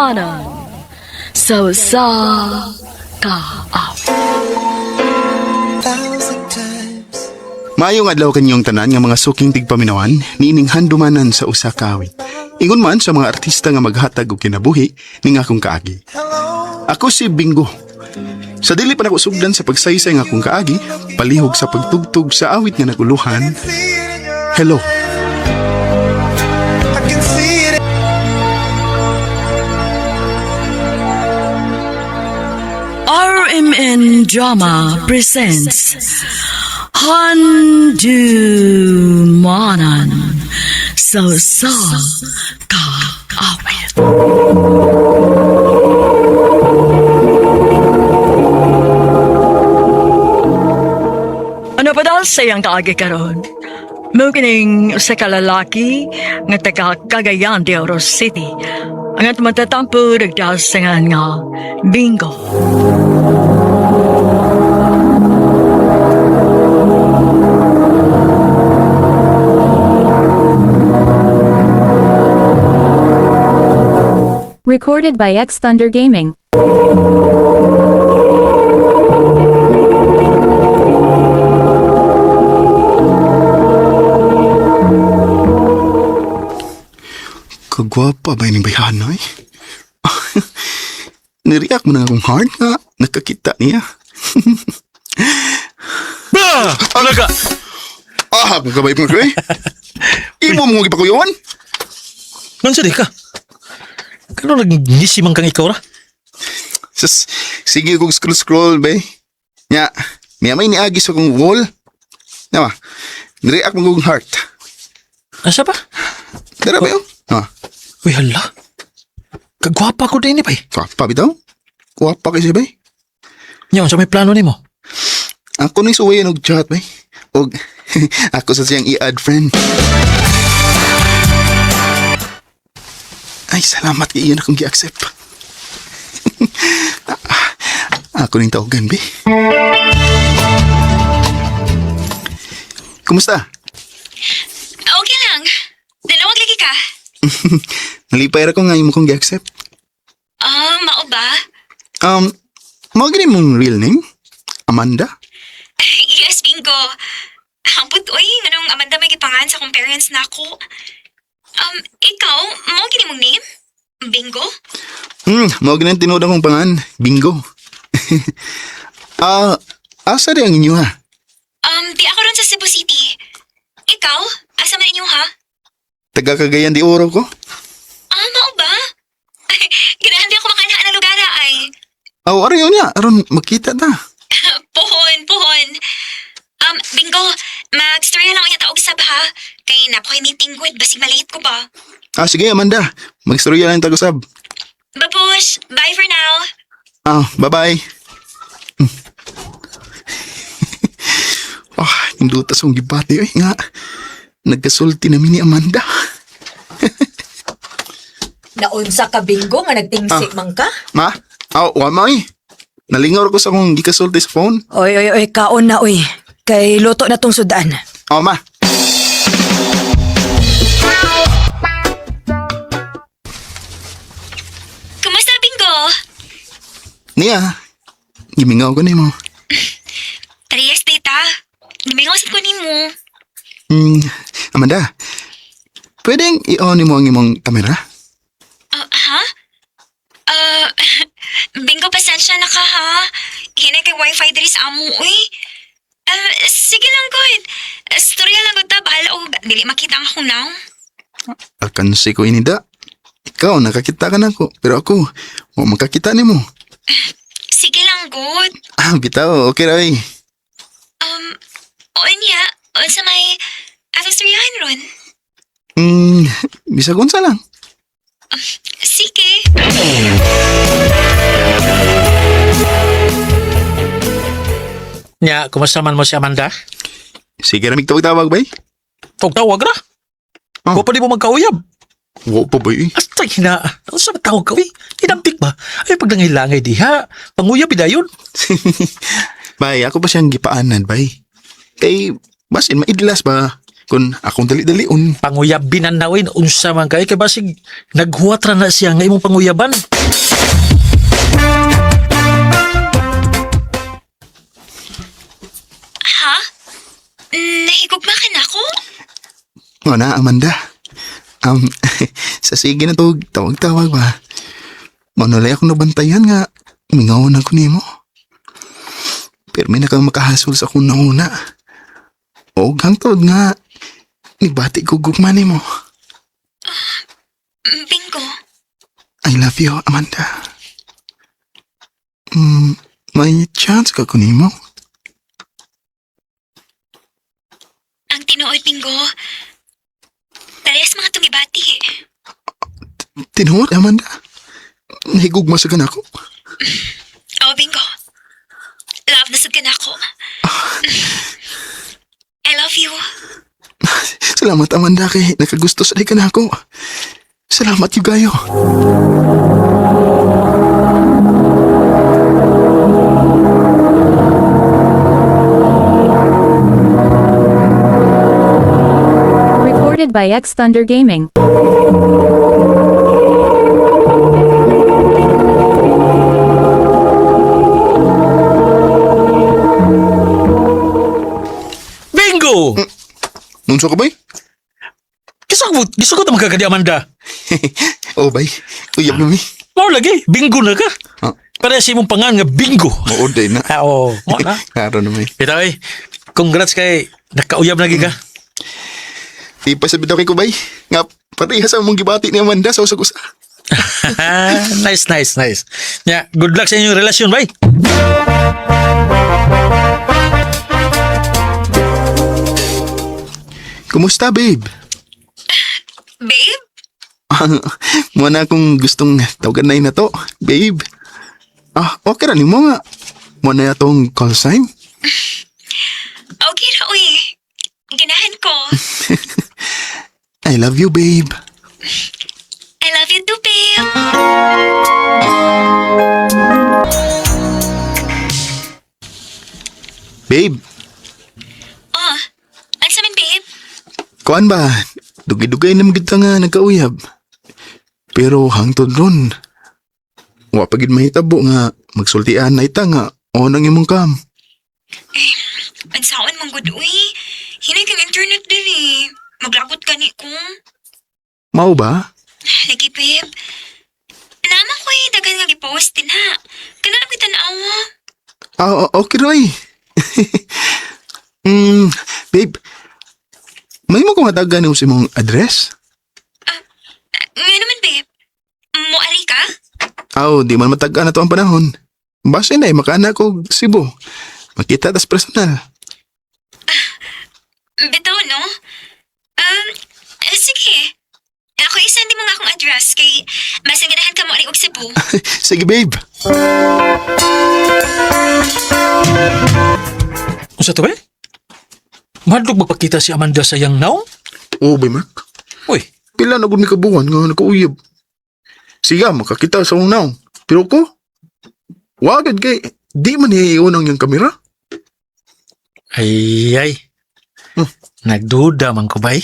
Handumanan sa usa ka awit. Maayong adlaw kanyong tanan nga mga suking tigpaminawan niining handumanan sa usa ka awit. Ingon man sa mga artista nga maghatag og kinabuhi ning akong kaagi. Ako si Bingo. Sa dili pa nako sugdan sa pagsaysay nga akong kaagi, palihog sa pagtugtog sa awit nga naguluhan. Hello. RMN Drama presents Handumanan sa usa ka awit. Ano pa daw sa iyang kaagi karon? Mao kining usa ka lalaki nga taga Cagayan de Oro City. Ang atong matatampo nagdasangan nga Bingo. Recorded by X Thunder Gaming. Kagwapa ba ining bayhana eh? Nireact mo na akong heart nga nakakita niya. Bah! Ano ka? Ah, kung kabay mo ko eh. Imo mo gipakuyon? Nansa di ka? Kano nagngisi man kang ikaw ra? Sus, sige kong scroll scroll bay. Nya, niya may niagi sa kong wall. Nawa, nireact mo kong heart. Asa ba? Dara ba yun? Ah, Uy, hala. Kagwapa ko din eh, bay. gwapa bitaw? Gwapa kasi bay. Nya, sa may plano nimo? Ako ni suwayan og chat bay. Og ako sa siyang i-add friend. Ay, salamat kay iyon akong gi-accept. Ako ning tawagan, be. Kumusta? Okay lang. Dalawag lagi ka. Nalipay ra ko nga imo kong gi-accept. Ah, mao ba? Mao gini mong real name? Amanda? Yes, bingo. Hampot, oy, anong Amanda may gipangan sa akong parents na ako. Ikaw, mao gini mong name? Bingo? Mao gini ang tinuod akong pangan. Bingo. Ah, asa di ang inyo ha? Di ako ron sa Cebu City. Ikaw, asa man inyo ha? Taga Cagayan de Oro ko. Ah, mao ba? Ganahan di ako makanhaan ng lugar ay. Aw, aron yun niya. Aron makita ta. Puhon, puhon. Bingo, mag-story lang ako taog sab ha. Kay napoy meeting good, basig malate ko ba? Ah, sige Amanda. Magstorya lang tag-usab. Babush, bye for now. Ah, bye-bye. Ah, induta sa gibati oy nga. Nagkasulti na mi ni Amanda. Naunsa ka bingo nga nagtingsik man ka? Ma? Aw, wa ma oy. Nalingaw ko sa akong gikasulti sa phone. Oy, oy, oy, kaon na oy. Kay luto na tong sudan. Aw, ma. Kumusta, Bingo? Niya. Gimingaw ko nimo. Tariyas, tita. Gimingaw sa kunin mo. Amanda. Pwedeng i-on mo ang imong kamera? Ah, ha? Ah, bingo, pasensya na ka, ha? Hinay kay wifi diri sa amo, uy. Ah, sige lang, good. Storya lang, good ta. Bahala og dili makita ang akong naong. Alkansi ko inida. Ikaw, nakakita ka na ko. Pero ako, wa makakita nimo. Sige lang, good. Ah, bitaw. Okay ra, oy. O niya, sa may atong storyahan ron. Hmm, bisag unsa lang. Sige. Nya, kumusta man mo si Amanda? Sige ra tawag-tawag bay. Tawag ra. Oh. Wa pa di mo magkauyab. Wa pa bay. Astay na. Ano sa tawag ka, uy? Inampik ba? Ay, paglangay-langay diha. Panguyab, idayon. Bay, ako pa siyang gipaanan, bay. Kay basin maidlas ba kun akong dali-dalion. Panguyab binanawin. Unsa man kay. Kay basig, naghuwat ra na siya nga imong panguyaban. Nahigugma ka na ako? Nga na, Amanda. Sa sige na to, tawag-tawag ba? Manulay akong nabantayan nga, mingawan ako nimo. Pero may nakang makahasol sa akong nauna. O hangtod nga, nibati ko gugma nimo. Bingo. I love you, Amanda. May chance ka ko nimo? Ang tinuod, Bingo. Parehas mga tungibati. Tinuod, Amanda. Nahigugma sa kanako. Oh, Bingo. Love na sad ka na ako. I love you. Salamat, Amanda, kay nakagusto sa ka na ako. Salamat, Yugayo. Recorded by X Thunder Gaming. Bingo! Nunso ka, bay? Gisugot naman ka kadi Amanda. Oh, bay. Uyab na mi. Mao lagi, bingo na ka. Ah. Parehas imong pangan nga bingo. Mao day na. Ah, oo. Mao na. Klaro na mi. Bitaw eh, congrats kay nakauyab na gi ka. Di pa sabi daw kay Kubay. Nga, pareha sa mong gibati ni Amanda sa usag-usa. Nice, nice, nice. Nya, good luck sa inyong relasyon, bay. Kumusta, babe? Babe? Muna akong gustong tawagan na to, babe. Ah, okay ra nimo nga. Muna na tong call sign. Okay ra, uy. Ganahan ko. I love you, babe. I love you too, babe. Babe, Oh, ang sa min, babe? kuan ba? Dugay-dugay na magid ta nga nagkauyab. Pero hangtod ron, wa pa gid mahitabo nga magsultian na ita nga on ang imong cam. Ansaon mong good, uy. Hinay kang internet diri. Maglagot ka ni kung. Mao ba? Lagi, babe. Naman ko eh, daghan nga gipost din ha. Kanang kita naawa. Ah, okay Roy. Babe, may mo kong hatagan sa imong address? Nga naman, babe. Muali ka? Aw, di man matagaan na to ang panahon. Basta na, makaana ko Cebu. Makita tas personal. Bitaw, no? Sige. Ako isend mo nga akong address kay mas ganahan ka mo ari og Cebu. Sige, babe. Unsa to, bay? Mahadlok magpakita si Amanda sa iyang naong? Oo, babe, Mark. Uy, Pila na gud ni kabuhan nga nakauyab. Siya, makakita sa unaw. Pero ko, wagad kay, di man niya ang iyang kamera. ay ay. Hmm. Nagduda man ko, bay.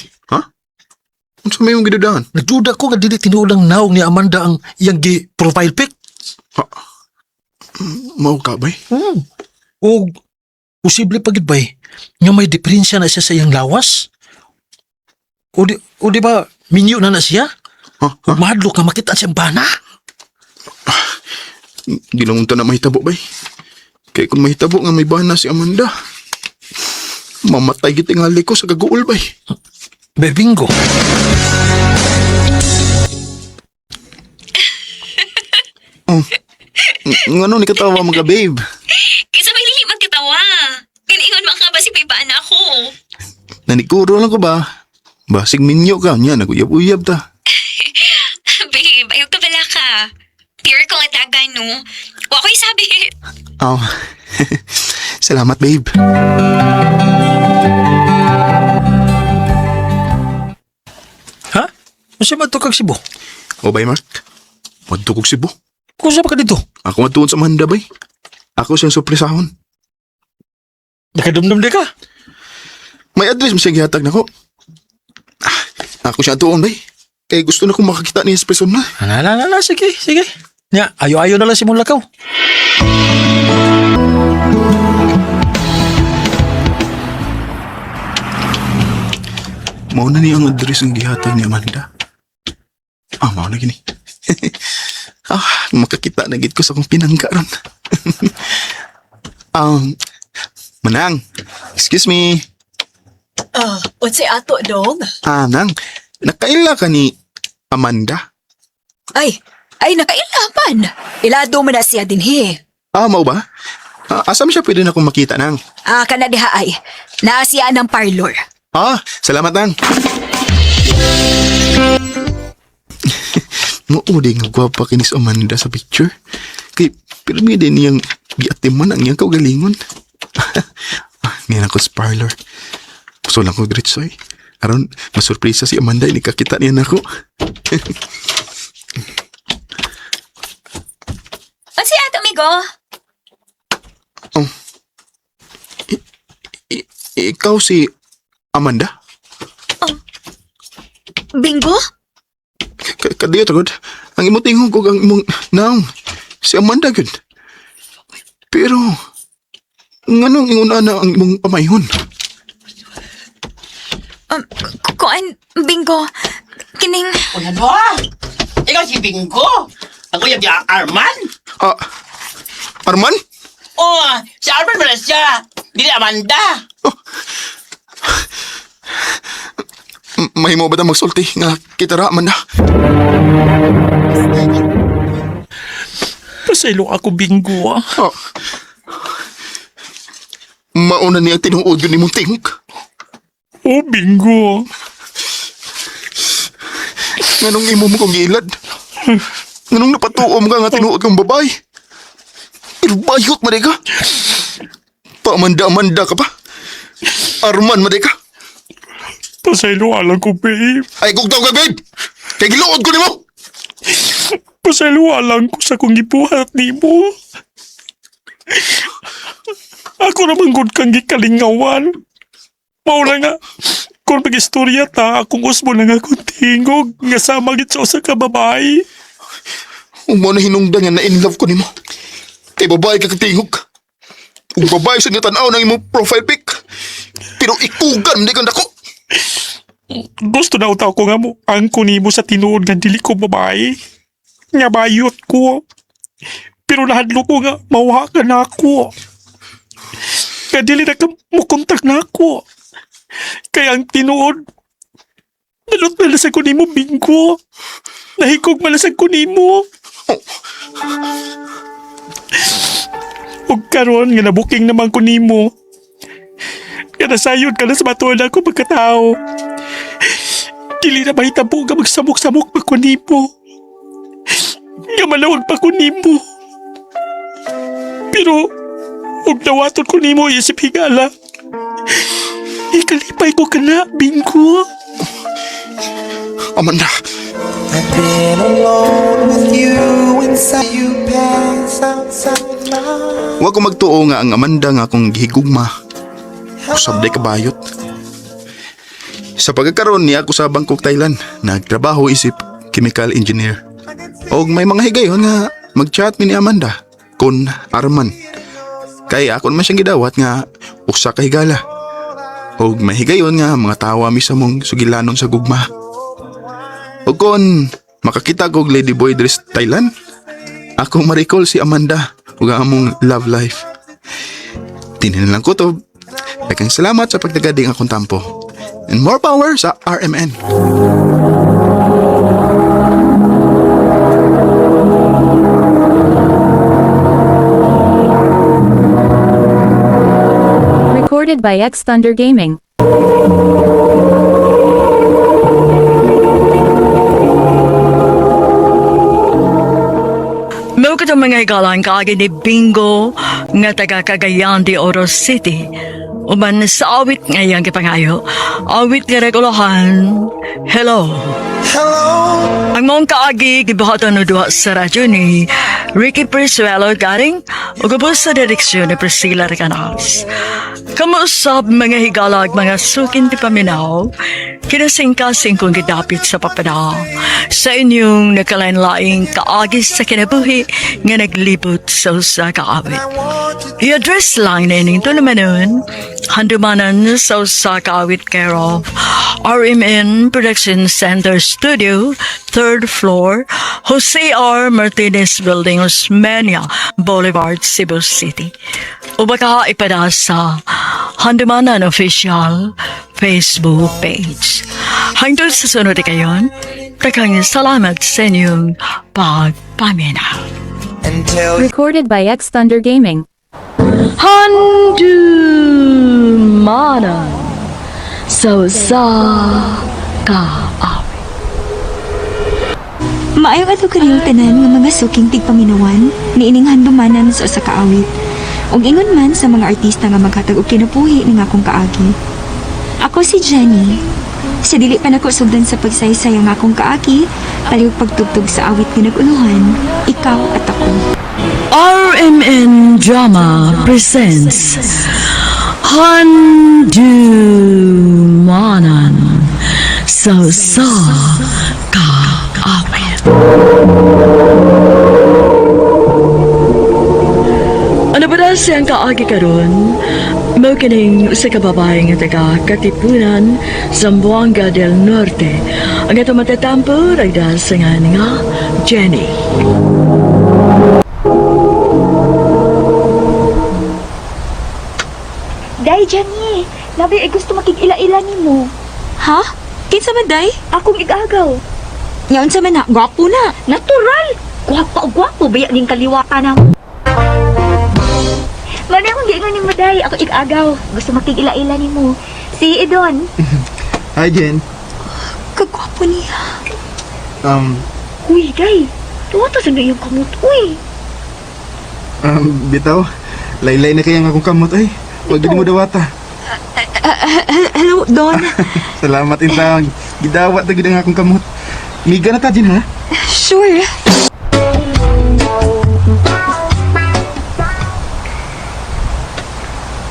Unsa may imong gidudahan? Nagduda ko nga dili tinuod ang naong ni Amanda ang iyang gi profile pic. Mao ka, bay? O posible pa gid bay nga may diferensya na siya sa iyang lawas. O di ba minyo na na siya? Ha? Ha? Ug mahadlok nga makita siyang bana. Di lang unta na mahitabo, bay. Kay kung mahitabo nga may bana si Amanda, mamatay gitingali ko sa kaguol, bay. Be bingo. Ngano ni katawa mga babe? Kaysa may lili magkatawa. Ganiingon man ka ba si na ako? Nanikuro lang ko ba? Basig minyo ka niya, naguyab-uyab ta. Babe, ayaw ka bala ka. Pure kong ataga, no? Wa ko'y sabi. Oh. Salamat, babe. Ha? Unsa man to kag Cebu? O bay, Mark. Wadto kog Cebu. Kusa pa ka dito? Ako matuon sa Amanda, bay. Ako siyang surpresahon. Nakadumdum di ka? May address mo siyang gihatag nako. Ah, ako siya tuon, bay. Kay gusto na kong makakita niya sa personal. Ala, ala, ala, sige, sige. Nya, ayo-ayo na lang si mong lakaw. Mao na ni ang address ang gihatag ni Amanda. Ah, mao na gini. Ah, makakita na gid ko sa akong pinangga ron. um, Manang, excuse me. Ah, unsay ato dong? Ah, Nang, nakaila ka ni Amanda? Ay, ay nakailaman. Ilado man na siya dinhi. Ah, mao ba? Ah, asam siya pwede na akong makita, Nang? Ah, kana diha ay. Naa siya ng parlor. Ah, salamat, Nang. Mao di nga gwapa kinis Amanda sa picture. Kay pirmi din niyang giatiman ang iyang kaugalingon. Ah, niya na ko sa parlor. Gusto lang ko diretso eh. Aron, masurpresa si Amanda, ini kakita niya nako. Unsay ato, amigo? Oh. Ikaw si Amanda? Bingo? Kadiyo tagod. Ang imong tingog ug ang imong naong si Amanda gud. Pero nganong ingon ana ang imong pamayhon? Kuan, Bingo. Kining... Uy, ano ah? Ikaw si Bingo. Ako yung si Arman. Ah, Arman? Oh, si Arman man na siya. Dili Amanda. Mahimo ba ta magsulti nga kita ra Amanda? Pasaylo ako, Bingo ah. Ah. Mauna niya tinuod yun imong tingog. Oh, Bingo. Nganong imo mo kong giilad? Nganong napatuo mo ka nga tinuod kang babae? Irbayot man ka. Paamanda-amanda ka pa. Arman man ka. Pasaylo alang ko, babe. Ay, kung ka, babe! Kay giluod ko nimo! Pasaylo alang ko sa kong gibuhat nimo. Ako naman gud kang gikalingawan. Mao na nga, kung mag-istorya ta, akong usbo na nga akong tingog nga sama gid sa usa ka babae. Ug mo na hinungdan nga na-in love ko nimo. Kay babae ka katingog. Ug babae sa nga tan-aw ng imong profile pic. Pero ikugan di ka nako. Gusto na utaw ko nga mo, ang kunimo sa tinuod nga dili ko babae. Nga bayot ko. Pero nahadlo ko nga, mawha ka na ako. Nga dili na ka mukontak na ako. Kaya ang tinuod, nalot na lasag ko nimo, Bingo. Nahikog malasag ko nimo. Ug karon nga nabuking naman ko nimo. Nga nasayod ka na sa matuod ako pagkatao. Dili na mahitabo nga magsamok-samok pa ko nimo. Nga malawag pa ko nimo. Pero, ug dawaton ko nimo isip higala. Ikalipay ko ka na, Bingo. Amanda, I've been alone with you inside you pass outside my wa ko magtuo nga ang Amanda nga akong gihigugma. Usab day kabayot. Sa pagkakaroon niya ako sa Bangkok, Thailand, nagtrabaho isip chemical engineer. Og may mga higayon nga mag-chat mi ni Amanda kun Arman. Kay ako naman siyang gidawat nga usa ka higala. Og may higayon nga mga tawa mi sa mong sugilanon sa gugma. Og kon makakita kog Lady Boy dress Thailand, ako ma-recall si Amanda ug ang among love life. Tinin lang ko to. Daghang salamat sa pagtagading akong tampo. And more power sa RMN. Recorded by X Thunder Gaming. Mao katong mga higalan kaagi ni Bingo nga taga Cagayan de Oro City. Uban sa awit nga iyang gipangayo. Awit nga regulahan. Hello. Hello. Ang mong kaagi gibuhaton og duha sa radyo ni Ricky Prisuelo Garing ug ubos sa direksyon ni Priscilla Recanals. Kamuusab mga higalag mga sukin ti paminaw, kinasingkasing kong gidapit sa papada sa inyong nakalain-laing kaagi sa kinabuhi nga naglibot sa usa ka awit. I-address lang na ining tulumanon, handumanan sa usa ka awit care of RMN Production Center Studio, third floor, Jose R. Martinez Building, Osmeña Boulevard, Cebu City. O baka ipada sa Handumanan Official Facebook page. Hangtod sa sunod kayon, takang salamat sa inyong pagpaminaw. And tell Recorded by X Thunder Gaming. Handumanan sa usa ka awit. Maayong adlaw kaniyong tanan nga mga suking tigpaminawan niining handumanan sa usa ka awit. Ug ingon man sa mga artista nga maghatag og kinabuhi ning akong kaagi. Ako si Jenny. Sa dili pa nako sugdan sa pagsaysay ang akong kaagi, palihog pagtugtog sa awit nga nag-uluhan, ikaw at ako. RMN Drama presents Handumanan sa usa ka awit. Ano ba na siyang kaagi karon? Mao kining usa ka babae nga taga Katipunan, Zamboanga del Norte. Ang atong matatampo ragda sa nga nga Jenny. Day, Jenny! Nabi ay gusto makig-ila-ila nimo. Ha? Kinsa man, Day? Akong igagaw. Nga unsa man na? Gwapo na. Natural! Gwapa o gwapo, baya ning kaliwata na mo. Mana akong giingon nimo, Day. Ako igagaw. Gusto makig-ila-ila nimo. Si Edon. Hi, Jen. Kagwapo niya. Um, Uy, Day. Tuwa to sa iyong kamot, uy. Bitaw, laylay na kaya nga akong kamot ay. Huwag din mo dawata. Hello, Don. Salamat intang. Gidawat na gid ang akong kamot. Miga na ta Jen ha. Sure.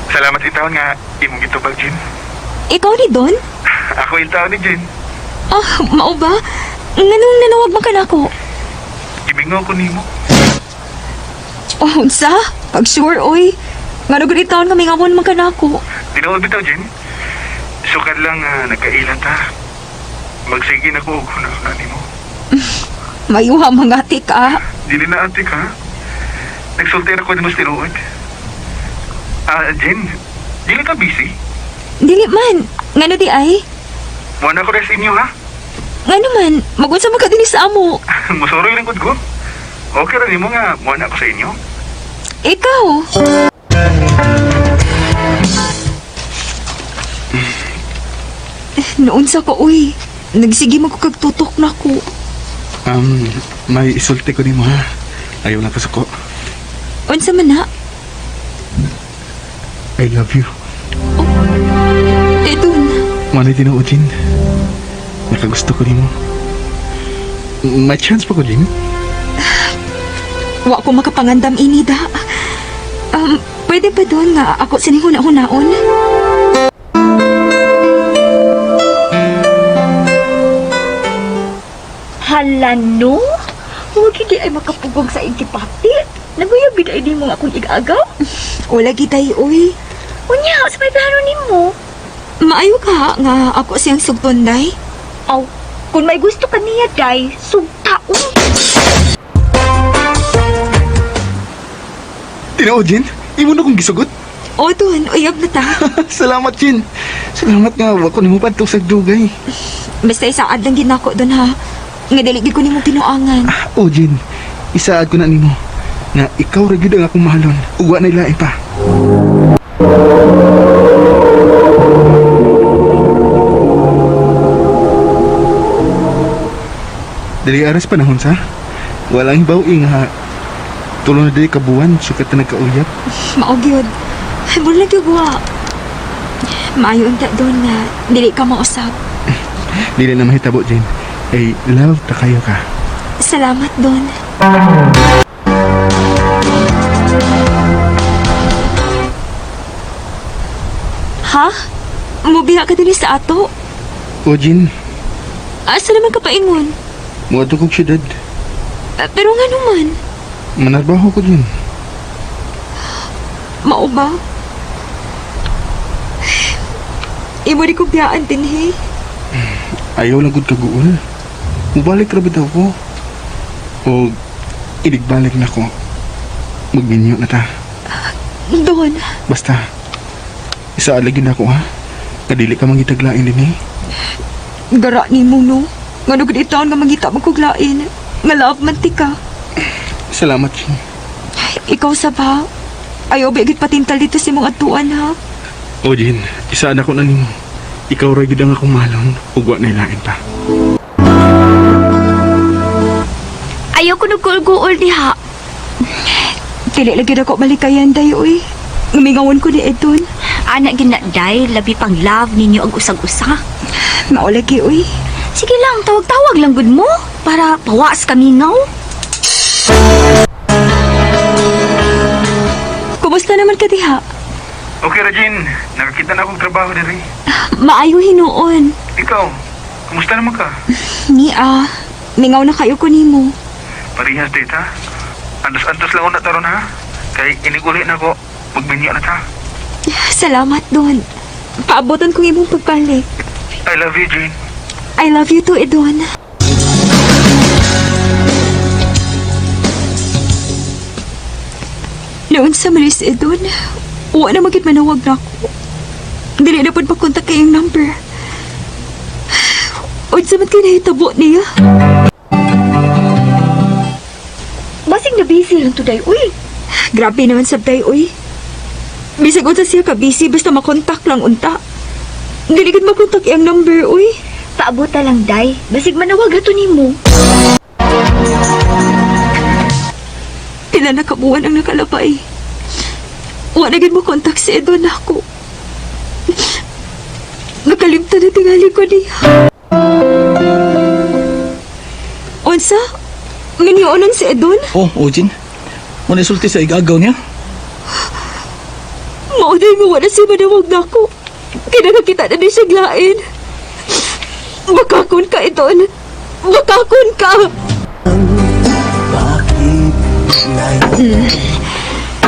Salamat itaw nga imong gitubag Jin. Ikaw ni Don? Ako itaw ni Jin. Ah, mao ba? Nganong nanawag man ka nako? Gimingaw ko nimo. Oh, unsa? Pag sure, oy. Ngano gud taon nga mingawon man ka nako. Tinuod bitaw Jin. Sukad lang nga nagkaila ta. Magsige na ko og hunahuna nimo. Mayuha mga tika. Dili na antik ha. Nagsulti ra ko nimo sa tinuod. Ah, Jin, dili ka busy? Dili man. Ngano di ay? Mo na ko rin sa inyo ha. Ngano man, magunsa man ka dinhi sa amo. Musuroy lang gud ko. Okay ra nimo nga mo na ko sa inyo. Ikaw. Noon sa ko, uy. Nagsige man ko kagtutok na ko. May isulti ko nimo ha. Ayaw lang kasuko. Unsa man na? I love you. Eh, dun. Manay tinuod Jin. Nakagusto ko nimo. May chance pa ko Jin. Wa ko makapangandam ini da. Pwede ba doon nga ako sining huna-hunaon? Hala no? Huwag hindi ay makapugong sa intipati. Naguyab gid ay nimo nga akong igagaw. Wala gitay, uy. Unya, sa may plano nimo? Maayo ka nga ako siyang sugton, day. Aw, kung may gusto ka niya, day, sugta uy. Tinuod Jin. Imo na kong gisugot. O, doon, uyab na ta. Salamat Jin. Salamat nga wa ko nimo padtong sa dugay. Basta isaad lang gid nako doon, ha. Nga dili gid ko nimo tinuangan. O Jin, isaad ko na nimo nga ikaw ra gyud ang akong mahalon ug wa na lain pa. Dili aras panahon sa. Walang hibaw nga tulo na dili ka buwan sukat na nagkauyap. Mao gyud. Mura lang gyud wa. Maayo unta doon nga dili ka mausap. Dili na mahitabo Jin. Eh, love ta kayo ka. Salamat, Don. Ha? Mubiha ka dinhi sa ato? O, Jean, Asa naman ka paingon? muadto kog syudad. Pero nga naman, Manarbaho ko, Jean. mao ba? Imo di ko biyaan dinhi. Ayaw lang gud kaguol. Mubalik ra bitaw ko. O inigbalik na ko. Magminyo na ta. Don, Basta, isa lagi na ako ha. Kadili ka mangitaglain din eh. gara nimo no. Ngano gud itaon nga mangita mo kog lain. Nga love man ti ka. Salamat, Jean. Ikaw sa ba? Ayaw ba gid patintal dito sa imong atuan ha? O Jean, isa na ko na nimo. Ikaw ra gid ang akong mahalon ug wa na ilain pa. Ayaw ko nagkuol-guol diha. Dili lagi na ko malikayan day uy. Ngumingawan ko ni Edon. Ana gina day, labi pang love ninyo ang usag-usa. Mao lagi uy. Sige lang, tawag-tawag lang gud mo para pawas kami ngaw. Kumusta naman ka diha? Okay ra, Jean. Nakakita na akong trabaho diri. Maayo hinuon. Ikaw, kumusta naman ka? Ni ah, mingaw na kayo ko nimo. Parehas date, ha? Antos-antos lang una taron, ha? Kay iniguli na ko. Magminyo na ta. Salamat Don. Paabotan kong imong pagbalik. I love you, Jean. I love you too, Edon. Noon sa Maris Edon, wa na magit manawag na ako. Dili na pud makontak kay iyang number. Unsa man kay nahitabo niya? Basig na busy lang today, uy. Grabe naman sabtay, uy. Bisag unsa siya ka busy basta makontak lang unta. Dili gid makontak iyang number, uy. Paabota lang day, basig manawag ato nimo. Pila na kabuwan ang nakalabay. Wa na gid mo kontak si Edon ako. Nakalimtan na tingali ko niya. Unsa? Minyonon si Edon? Oh, Ojin. Muna isulti sa igagaw niya. Mauday mo wala siya manawag na ako. Kinakakita na ni siya glain. Bakakon ka, Edon. Bakakon ka!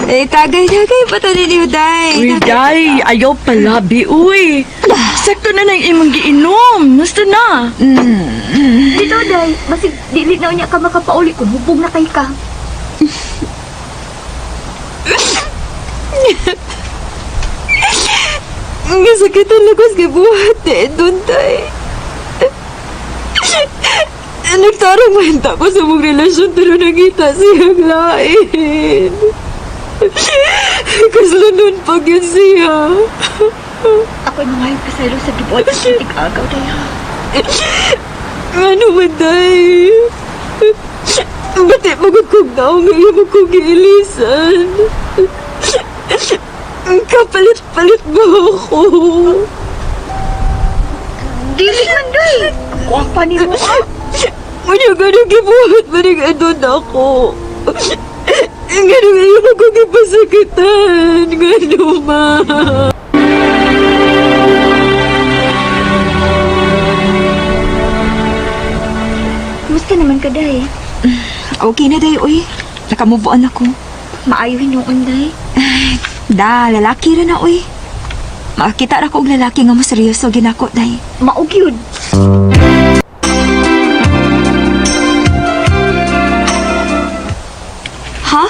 Eh, tagay-tagay pa to ninyo, Day. Uy, day, ayaw palabi, uy. Sakto na nang imong giinom. Gusto na. Dito day, basig dili na unya ka makapauli kung hubog na kay ka. Nasakitan lang ko sa gibuhat ni Edon, Day. Nagtarong man ko sa mong relasyon pero nangita siyang lain. Kasalanan pag yun siya. Ako'y mga pasaylo sa gibuhat sa tig-agaw day ha. Ano man, Day? Bati magod kong naong ngayon mo kong giilisan. Kapalit-palit mo ako. Dili man day. Gwapa nimo ah. Muna ganun gibuhat mo rin adon ako. Ganun ngayon mo kong ipasakitan. Ganun ma. Kumusta naman ka day? Okay na, Day, uy. Nakamove on ako. Maayo hinuon day. Da, lalaki ra na, uy. Makakita ra ko og lalaki nga mo seryoso ginako, Day. Mao gyud. Ha?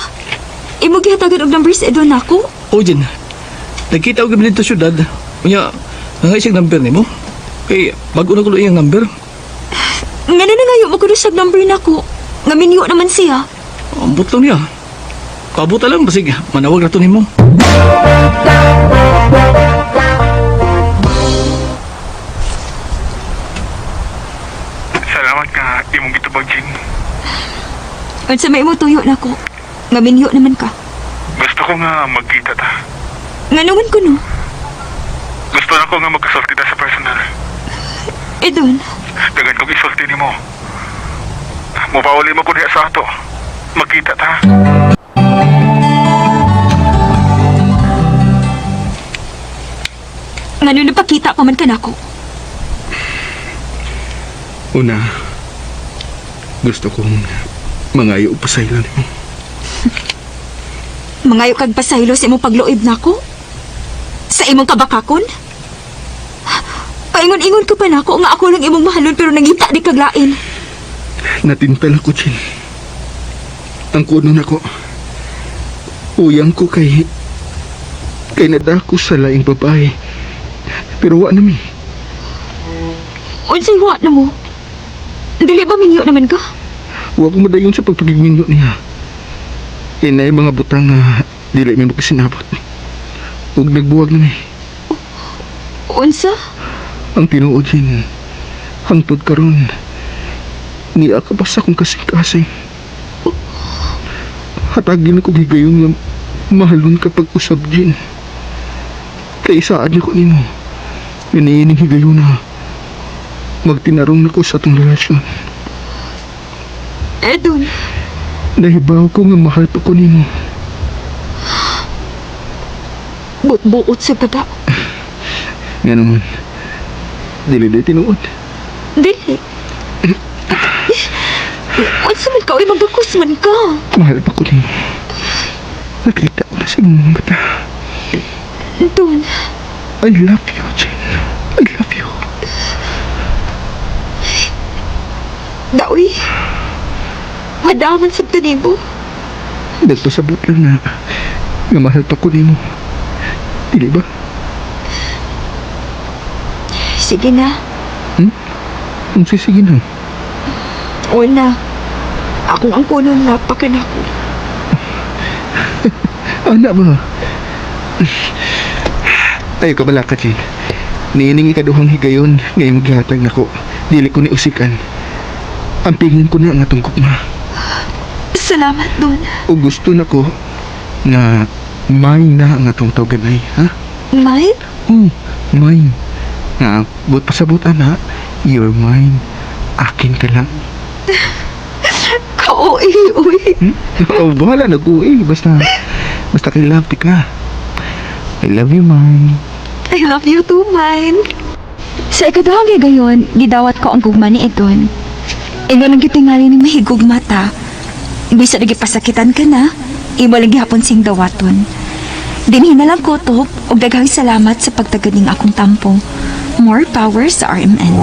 Imo gihatagan og number si Edon nako? Ojin, nagkita ko gabi dito syudad. Unya, nangay siyang number nimo. Kay, bago na ko iyang number. Ngano na ngayon mo kuno siya number nako? Nga minyo naman siya. Ambot lang niya. Pabuta lang, basig, manawag na to nimo. Salamat nga imong gitubag, Jean. Unsa may imo tuyo nako? Nga minyo naman ka. Gusto ko nga magkita ta. Ngano man kuno? Gusto na ko nga magkasulti ta sa personal. Edon, Dagan kong isulti nimo. nimo. Mupauli mo ko diha sa ato. Magkita ta. Ngano napakita pa man ka nako? Una, gusto kong mangayo og pasaylo nimo. Mangayo kag pasaylo sa imong pagluib nako? Sa imong kabakakon? Paingon-ingon ka pa nako nga ako lang imong mahalon pero nangita di kag lain. Natintal ako, Chin. Ang kuno nako. Uyang ko kay nadako sa laing babae. Pero wa na mi. Unsay wa na mo? Dili ba mingyo naman ka? Wa ko madayon sa pagpagigminyo niya. Inay mga butang nga dili mi makasinabot. Ug nagbuwag na mi. Unsa? Ang tinuod, Chin. Hangtod karon. Niya ka pa sa akong kasing-kasing. Hatagin ko higayon nga mahalon kapag usab, Jin. Kay saan niya ko nimo. Iniining higayon na magtinarong na ko sa atong relasyon. Edon, Nahibaw ko nga mahal pa ko nimo. buot-buot sa baba. Nga naman, dili di tinuod. Dili. Unsa man ka, uy, magbakus man ka. Mahal pa ko nimo. Nakita ko na sa imong mga mata. Don, I love you, Jin. I love you. daoy. Madaman sa tanibo. Nagpasabot lang na nga mahal pa ko nimo. Dili ba? Sige na. Ang sisige na. Una, akong ang kuno napakan ako. Ana ba? Tayo ka balaka, Jin. Niining ikaduhang higayon ngayong maghatag nako. Dili ko ni usikan. Ang pingin ko na nga tungkop na. Salamat, Don. O gusto nako nga mine na ang atong tawganay, ha? Mine? Oh, mine. Nga, but pasabot ana, you're mine. Akin ka lang. Kaoy, uy. Oh, bahala nag-uwi. Basta, basta kay love ti ka. I love you, mine. I love you too, mine. Sa ikaduhang higayon, gidawat ko ang gugma ni Edon. Ingon ang gitingali ni mahigugma ta. Bisa nagipasakitan ka na, imo lang gihapon sing dawaton. Dinhi na lang ko, Top, og daghang salamat sa pagtagad ning akong tampo. More power sa RMN.